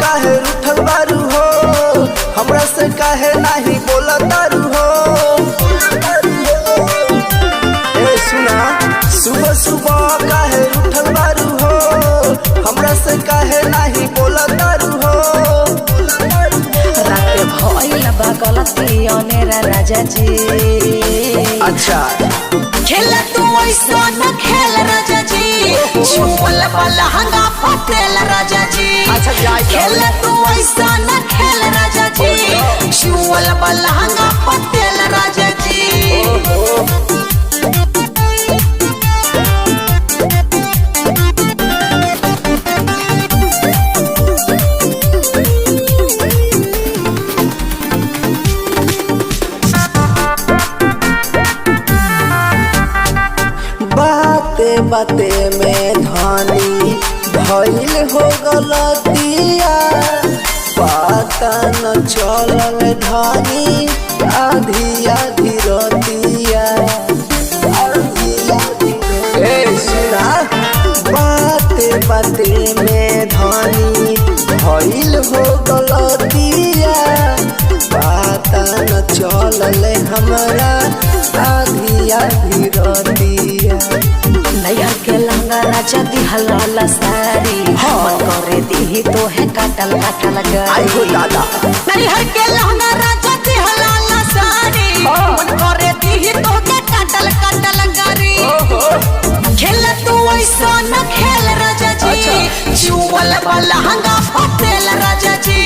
काहे रूठल बारू हो, हमरा से काहे नाही बोला तारू हो। ए सुना, सुबह सुबह काहे रूठल बारू हो, हमरा से काहे नाही बोला तारू हो। रात भइल बा गलती अनेरा राजा जी। अच्छा खेल तू ऐसा न खेल राजा जी, छुअल लहंगा फटेल राजा जी। अच्छा, जाए तो। खेल तू ऐसा न खेल राजा जी, छुअल लहंगा फटेल राजा जी। बाते बाते में धानी भइल हो गलतिया, पता न चलल धानी आधी आधी रतिया। आधी आधी ए सुना, बाते बाते में धानी भइल हो गलतिया, पता न चलल हमरा आधी आधी रतिया। नैहर के लहंगा राजा दिहल सारी, हाँ। मन करे दिही तो है काटल काटल आई हो गारी। दादा। नैहर के लहंगा राजा दिहल सारी, हाँ। मन करे दिही तो के काटल काटल गारी। खेल तू ऐसा न खेल राजा जी, चुअल लहंगा फटेल राजा जी।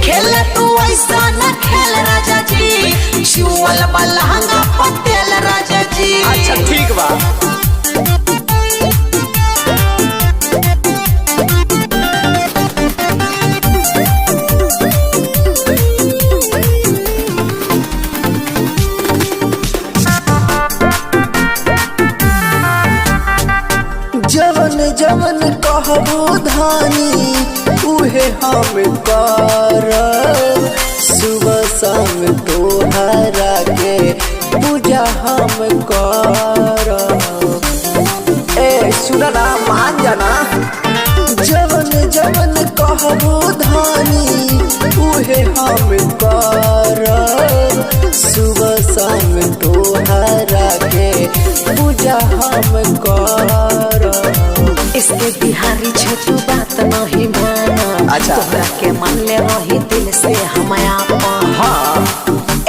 खेल तू ऐसा न खेल राजा जी, चुअल लहंगा फटेल राजा जी। अच्छा ठीक बा। जवन जवन कहबो धानी उहे हम करब, सुबह शाम तोहरा के पूजा हम करब। ए सुन ना, मान जाना। जवन जवन कहबो धानी उहे हम करब, सुबह शाम तोहरा के पूजा हम करब। इसके बिहारी छोटू बात नहीं माना। अच्छा। तोहरा के मान ले रही दिल से हम आपन। हाँ।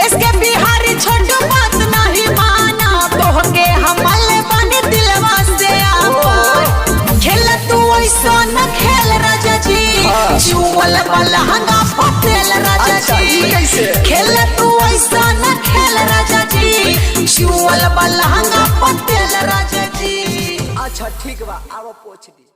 इसके बिहारी छोटू बात नहीं माना, तोहके हम ले बने दिलवा से आपन। खेल तू ऐसा न खेल राजा जी, हाँ। चुअल लहंगा फटेल राजा अच्छा, जी। ई कैसे? खेल तू ऐसा न खेल राजा जी, चुअल लहंगा फटेल राजा जी। अच्छा ठीक बा, आवा पोछ दी।